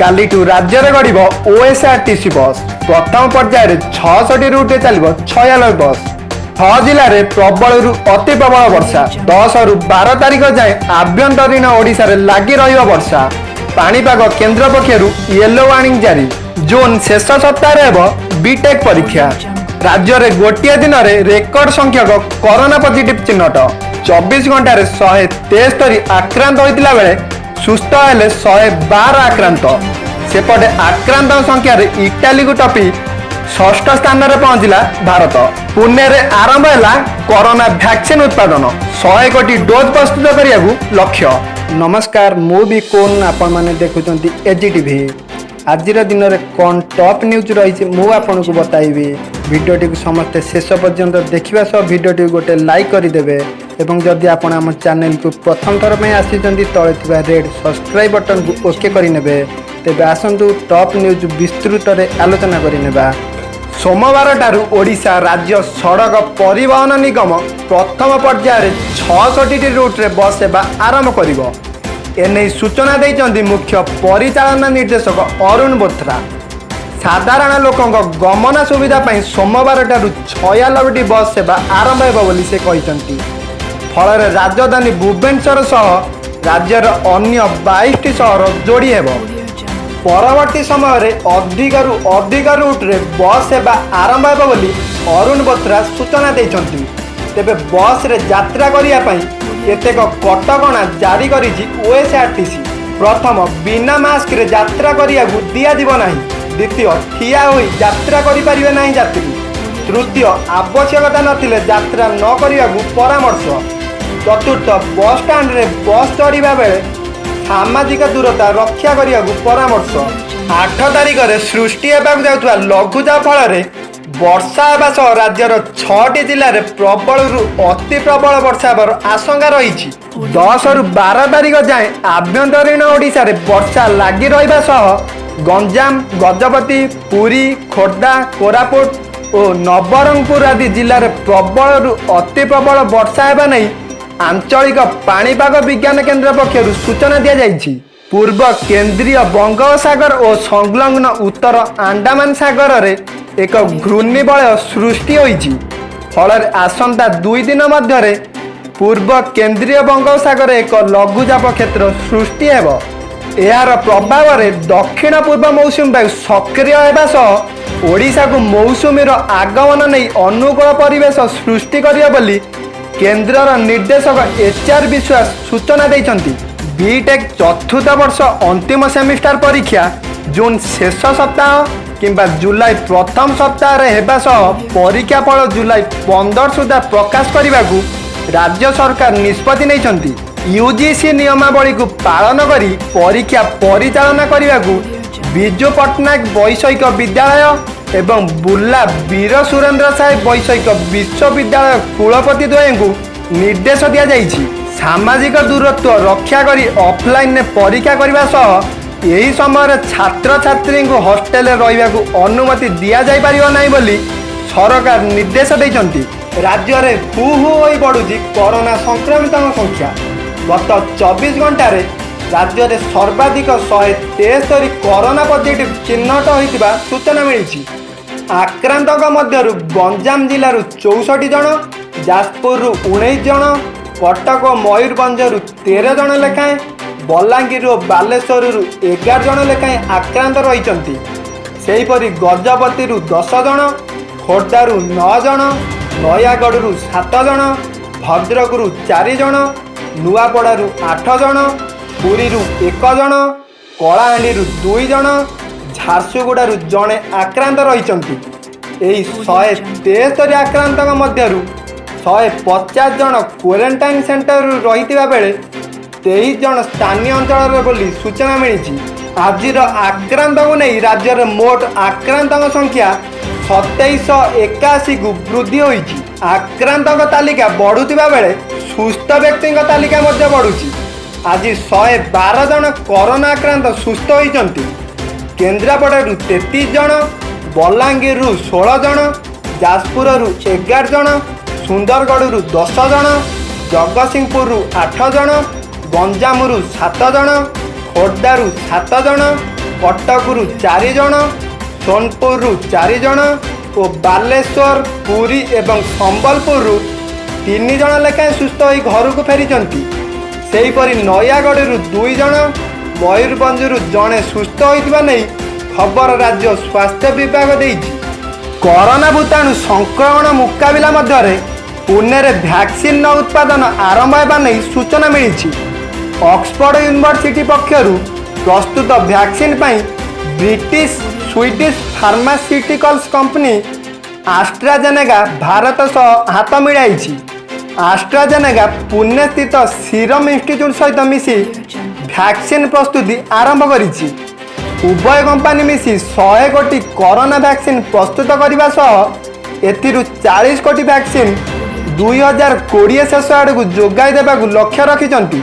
କାଲିଠୁ ରାଜ୍ୟରେ ଗଡ଼ିବ ଓଏସ୍ଆରଟିସି ବସ୍। ପ୍ରଥମ ପର୍ଯ୍ୟାୟରେ 66 ରୁଟ୍ରେ ଚାଲିବ 96 ବସ୍। 6 ଜିଲ୍ଲାରେ ପ୍ରବଳରୁ ଅତି ପ୍ରବଳ ବର୍ଷା। 10ରୁ 12 ତାରିଖ ଯାଏଁ ଆଭ୍ୟନ୍ତରୀଣ ଓଡ଼ିଶାରେ ଲାଗି ରହିବ ବର୍ଷା। ପାଣିପାଗ କେନ୍ଦ୍ର ପକ୍ଷରୁ ୟେଲୋ ୱାର୍ଣ୍ଣିଂ ଜାରି। ଜୁନ୍ ଶେଷ ସପ୍ତାହରେ ହେବ ବିଟେକ୍ ପରୀକ୍ଷା। ରାଜ୍ୟରେ ଗୋଟିଏ ଦିନରେ ରେକର୍ଡ ସଂଖ୍ୟକ କରୋନା ପଜିଟିଭ ଚିହ୍ନଟ। 24 ଘଣ୍ଟାରେ 173 ଆକ୍ରାନ୍ତ ହୋଇଥିଲା ବେଳେ ସୁସ୍ଥ ହେଲେ 112 ଆକ୍ରାନ୍ତ। ସେପଟେ ଆକ୍ରାନ୍ତଙ୍କ ସଂଖ୍ୟାରେ ଇଟାଲୀକୁ ଟପି ଷଷ୍ଠ ସ୍ଥାନରେ ପହଞ୍ଚିଲା ଭାରତ। ପୁନେରେ ଆରମ୍ଭ ହେଲା କରୋନା ଭ୍ୟାକ୍ସିନ ଉତ୍ପାଦନ। 100 କୋଟି ଡୋଜ୍ ପ୍ରସ୍ତୁତ କରିବାକୁ ଲକ୍ଷ୍ୟ। ନମସ୍କାର, ମୁଁ ବି କୋନ୍, ଆପଣମାନେ ଦେଖୁଛନ୍ତି ଏଜି ଟିଭି। ଆଜିର ଦିନରେ କ'ଣ ଟପ୍ ନ୍ୟୁଜ୍ ରହିଛି, ମୁଁ ଆପଣଙ୍କୁ ବତାଇବି। ଭିଡ଼ିଓଟିକୁ ସମସ୍ତେ ଶେଷ ପର୍ଯ୍ୟନ୍ତ ଦେଖିବା ସହ ଭିଡ଼ିଓଟିକୁ ଗୋଟେ ଲାଇକ୍ କରିଦେବେ ଏବଂ ଯଦି ଆପଣ ଆମ ଚ୍ୟାନେଲକୁ ପ୍ରଥମ ଥର ପାଇଁ ଆସିଛନ୍ତି, ତଳେ ଥିବା ରେଡ୍ ସବସ୍କ୍ରାଇବ୍ ବଟନକୁ ଓକେ କରିନେବେ। ତେବେ ଆସନ୍ତୁ, ଟପ୍ ନ୍ୟୁଜ୍ ବିସ୍ତୃତରେ ଆଲୋଚନା କରିନେବା। ସୋମବାରଠାରୁ ଓଡ଼ିଶା ରାଜ୍ୟ ସଡ଼କ ପରିବହନ ନିଗମ ପ୍ରଥମ ପର୍ଯ୍ୟାୟରେ 66ଟି ରୁଟ୍ରେ ବସ୍ ସେବା ଆରମ୍ଭ କରିବ। ଏନେଇ ସୂଚନା ଦେଇଛନ୍ତି ମୁଖ୍ୟ ପରିଚାଳନା ନିର୍ଦ୍ଦେଶକ ଅରୁଣ ବୋଥ୍ରା। ସାଧାରଣ ଲୋକଙ୍କ ଗମନ ସୁବିଧା ପାଇଁ ସୋମବାରଠାରୁ 96ଟି ବସ୍ ସେବା ଆରମ୍ଭ ହେବ ବୋଲି ସେ କହିଛନ୍ତି। ଫଳରେ ରାଜଧାନୀ ଭୁବନେଶ୍ୱର ସହ ରାଜ୍ୟର ଅନ୍ୟ 22ଟି ସହର ଯୋଡ଼ି ହେବ। ପରବର୍ତ୍ତୀ ସମୟରେ ଅଧିକରୁ ଅଧିକ ରୁଟ୍ରେ ବସ୍ ସେବା ଆରମ୍ଭ ହେବ ବୋଲି ଅରୁଣ ବୋଥ୍ରା ସୂଚନା ଦେଇଛନ୍ତି। ତେବେ ବସ୍ରେ ଯାତ୍ରା କରିବା ପାଇଁ କେତେକ କଟକଣା ଜାରି କରିଛି ଓଏସ୍ଆରଟିସି। ପ୍ରଥମ, ବିନା ମାସ୍କରେ ଯାତ୍ରା କରିବାକୁ ଦିଆଯିବ ନାହିଁ। ଦ୍ୱିତୀୟ, ଠିଆ ହୋଇ ଯାତ୍ରା କରିପାରିବେ ନାହିଁ ଯାତ୍ରୀ। ତୃତୀୟ, ଆବଶ୍ୟକତା ନଥିଲେ ଯାତ୍ରା ନ କରିବାକୁ ପରାମର୍ଶ। ଚତୁର୍ଥ, ବସ୍ ଷ୍ଟାଣ୍ଡରେ ବସ୍ ଚଢ଼ିବା ବେଳେ ସାମାଜିକ ଦୂରତା ରକ୍ଷା କରିବାକୁ ପରାମର୍ଶ। 8 ତାରିଖରେ ସୃଷ୍ଟି ହେବାକୁ ଯାଉଥିବା ଲଘୁଚାପ ଫଳରେ ବର୍ଷା ହେବା ସହ ରାଜ୍ୟର ଛଅଟି ଜିଲ୍ଲାରେ ପ୍ରବଳରୁ ଅତି ପ୍ରବଳ ବର୍ଷା ହେବାର ଆଶଙ୍କା ରହିଛି। 10ରୁ 12 ତାରିଖ ଯାଏଁ ଆଭ୍ୟନ୍ତରୀଣ ଓଡ଼ିଶାରେ ବର୍ଷା ଲାଗି ରହିବା ସହ ଗଞ୍ଜାମ, ଗଜପତି, ପୁରୀ, ଖୋର୍ଦ୍ଧା, କୋରାପୁଟ ଓ ନବରଙ୍ଗପୁର ଆଦି ଜିଲ୍ଲାରେ ପ୍ରବଳରୁ ଅତି ପ୍ରବଳ ବର୍ଷା ହେବା ନେଇ ଆଞ୍ଚଳିକ ପାଣିପାଗ ବିଜ୍ଞାନ କେନ୍ଦ୍ର ପକ୍ଷରୁ ସୂଚନା ଦିଆଯାଇଛି। ପୂର୍ବ କେନ୍ଦ୍ରୀୟ ବଙ୍ଗୋପସାଗର ଓ ସଂଲଗ୍ନ ଉତ୍ତର ଆଣ୍ଡାମାନ ସାଗରରେ ଏକ ଘୂର୍ଣ୍ଣିବଳୟ ସୃଷ୍ଟି ହୋଇଛି। ଫଳରେ ଆସନ୍ତା 2 ଦିନ ମଧ୍ୟରେ ପୂର୍ବ କେନ୍ଦ୍ରୀୟ ବଙ୍ଗୋପସାଗରରେ ଏକ ଲଘୁଚାପ କ୍ଷେତ୍ର ସୃଷ୍ଟି ହେବ। ଏହାର ପ୍ରଭାବରେ ଦକ୍ଷିଣ ପୂର୍ବ ମୌସୁମୀ ବାୟୁ ସକ୍ରିୟ ହେବା ସହ ଓଡ଼ିଶାକୁ ମୌସୁମୀର ଆଗମନ ନେଇ ଅନୁକୂଳ ପରିବେଶ ସୃଷ୍ଟି କରିବ ବୋଲି କେନ୍ଦ୍ରର ନିର୍ଦ୍ଦେଶକ ଏଚ୍ ଆର୍ ବିଶ୍ୱାସ ସୂଚନା ଦେଇଛନ୍ତି। ବିଟେକ୍ ଚତୁର୍ଥ ବର୍ଷ ଅନ୍ତିମ ସେମିଷ୍ଟାର ପରୀକ୍ଷା ଜୁନ୍ ଶେଷ ସପ୍ତାହ କିମ୍ବା ଜୁଲାଇ ପ୍ରଥମ ସପ୍ତାହରେ ହେବା ସହ ପରୀକ୍ଷା ଫଳ ଜୁଲାଇ 15 ସୁଦ୍ଧା ପ୍ରକାଶ କରିବାକୁ ରାଜ୍ୟ ସରକାର ନିଷ୍ପତ୍ତି ନେଇଛନ୍ତି। ୟୁଜିସି ନିୟମାବଳୀକୁ ପାଳନ କରି ପରୀକ୍ଷା ପରିଚାଳନା କରିବାକୁ ବିଜୁ ପଟ୍ଟନାୟକ ବୈଷୟିକ ବିଦ୍ୟାଳୟ ଏବଂ ବୁର୍ଲା ବୀର ସୁରେନ୍ଦ୍ର ସାଏ ବୈଷୟିକ ବିଶ୍ୱବିଦ୍ୟାଳୟ କୁଳପତି ଦ୍ୱୟଙ୍କୁ ନିର୍ଦ୍ଦେଶ ଦିଆଯାଇଛି। ସାମାଜିକ ଦୂରତ୍ୱ ରକ୍ଷା କରି ଅଫଲାଇନରେ ପରୀକ୍ଷା କରିବା ସହ ଏହି ସମୟରେ ଛାତ୍ରଛାତ୍ରୀଙ୍କୁ ହଷ୍ଟେଲରେ ରହିବାକୁ ଅନୁମତି ଦିଆଯାଇପାରିବ ନାହିଁ ବୋଲି ସରକାର ନିର୍ଦ୍ଦେଶ ଦେଇଛନ୍ତି। ରାଜ୍ୟରେ ହୁ ହୁ ହୋଇ ବଢ଼ୁଛି କରୋନା ସଂକ୍ରମିତଙ୍କ ସଂଖ୍ୟା। ଗତ 24 ଘଣ୍ଟାରେ ରାଜ୍ୟରେ ସର୍ବାଧିକ 173 କରୋନା ପଜିଟିଭ ଚିହ୍ନଟ ହୋଇଥିବା ସୂଚନା ମିଳିଛି। ଆକ୍ରାନ୍ତଙ୍କ ମଧ୍ୟରୁ ଗଞ୍ଜାମ ଜିଲ୍ଲାରୁ 64 ଜଣ, ଯାଜପୁରରୁ 19 ଜଣ, କଟକ ଓ ମୟୂରଭଞ୍ଜରୁ 13 ଜଣ ଲେଖାଏଁ, ବଲାଙ୍ଗୀର ଓ ବାଲେଶ୍ୱରରୁ 11 ଜଣ ଲେଖାଏଁ ଆକ୍ରାନ୍ତ ରହିଛନ୍ତି। ସେହିପରି ଗଜପତିରୁ 10 ଜଣ, ଖୋର୍ଦ୍ଧାରୁ 9 ଜଣ, ନୟାଗଡ଼ରୁ 7 ଜଣ, ଭଦ୍ରକରୁ 4 ଜଣ, ନୂଆପଡ଼ାରୁ 8 ଜଣ, ପୁରୀରୁ 1 ଜଣ, କଳାହାଣ୍ଡିରୁ 2 ଜଣ, ଝାରସୁଗୁଡ଼ାରୁ ଜଣେ ଆକ୍ରାନ୍ତ ରହିଛନ୍ତି। ଏହି 173 ଆକ୍ରାନ୍ତଙ୍କ ମଧ୍ୟରୁ 150 ଜଣ କ୍ୱାରେଣ୍ଟାଇନ୍ ସେଣ୍ଟରରୁ ରହିଥିବା ବେଳେ 23 ଜଣ ସ୍ଥାନୀୟ ଅଞ୍ଚଳର ବୋଲି ସୂଚନା ମିଳିଛି। ଆଜିର ଆକ୍ରାନ୍ତଙ୍କୁ ନେଇ ରାଜ୍ୟରେ ମୋଟ ଆକ୍ରାନ୍ତଙ୍କ ସଂଖ୍ୟା 2781କୁ ବୃଦ୍ଧି ହୋଇଛି। ଆକ୍ରାନ୍ତଙ୍କ ତାଲିକା ବଢ଼ୁଥିବା ବେଳେ ସୁସ୍ଥ ବ୍ୟକ୍ତିଙ୍କ ତାଲିକା ମଧ୍ୟ ବଢ଼ୁଛି। ଆଜି 112 ଜଣ କରୋନା ଆକ୍ରାନ୍ତ ସୁସ୍ଥ ହୋଇଛନ୍ତି। କେନ୍ଦ୍ରାପଡ଼ାରୁ 33 ଜଣ, ବଲାଙ୍ଗୀରରୁ 16 ଜଣ, ଯାଜପୁରରୁ 11 ଜଣ, ସୁନ୍ଦରଗଡ଼ରୁ 10 ଜଣ, ଜଗତସିଂହପୁରରୁ 8 ଜଣ, ଗଞ୍ଜାମରୁ 7 ଜଣ, ଖୋର୍ଦ୍ଧାରୁ 7 ଜଣ, କଟକରୁ ଚାରି ଜଣ, ସୋନପୁରରୁ ଚାରି ଜଣ ଓ ବାଲେଶ୍ୱର, ପୁରୀ ଏବଂ ସମ୍ବଲପୁରରୁ ତିନି ଜଣ ଲେଖାଏଁ ସୁସ୍ଥ ହୋଇ ଘରକୁ ଫେରିଛନ୍ତି। ସେହିପରି ନୟାଗଡ଼ରୁ ଦୁଇ ଜଣ, ମୟୂରଭଞ୍ଜରୁ ଜଣେ ସୁସ୍ଥ ହୋଇଥିବା ନେଇ ଖବର ରାଜ୍ୟ ସ୍ୱାସ୍ଥ୍ୟ ବିଭାଗ ଦେଇଛି। କରୋନା ଭୂତାଣୁ ସଂକ୍ରମଣ ମୁକାବିଲା ମଧ୍ୟରେ ପୁନେରେ ଭ୍ୟାକ୍ସିନ୍ର ଉତ୍ପାଦନ ଆରମ୍ଭ ହେବା ନେଇ ସୂଚନା ମିଳିଛି। ଅକ୍ସଫୋର୍ଡ ୟୁନିଭର୍ସିଟି ପକ୍ଷରୁ ପ୍ରସ୍ତୁତ ଭ୍ୟାକ୍ସିନ୍ ପାଇଁ British Swedish pharmaceuticals company AstraZeneca Bharat ସହ ହାତ ମିଳାଇଛି। ଆଷ୍ଟ୍ରାଜେନେଗା ପୁନେ ସ୍ଥିତ ସିରମ୍ ଇନଷ୍ଟିଚ୍ୟୁଟ୍ ସହିତ ମିଶି ଭ୍ୟାକ୍ସିନ୍ ପ୍ରସ୍ତୁତି ଆରମ୍ଭ କରିଛି। ଉଭୟ କମ୍ପାନୀ ମିଶି 100 କୋଟି କରୋନା ଭ୍ୟାକ୍ସିନ୍ ପ୍ରସ୍ତୁତ କରିବା ସହ ଏଥିରୁ 40 କୋଟି ଭ୍ୟାକ୍ସିନ୍ 2020 ଶେଷ ଆଡ଼କୁ ଯୋଗାଇ ଦେବାକୁ ଲକ୍ଷ୍ୟ ରଖିଛନ୍ତି।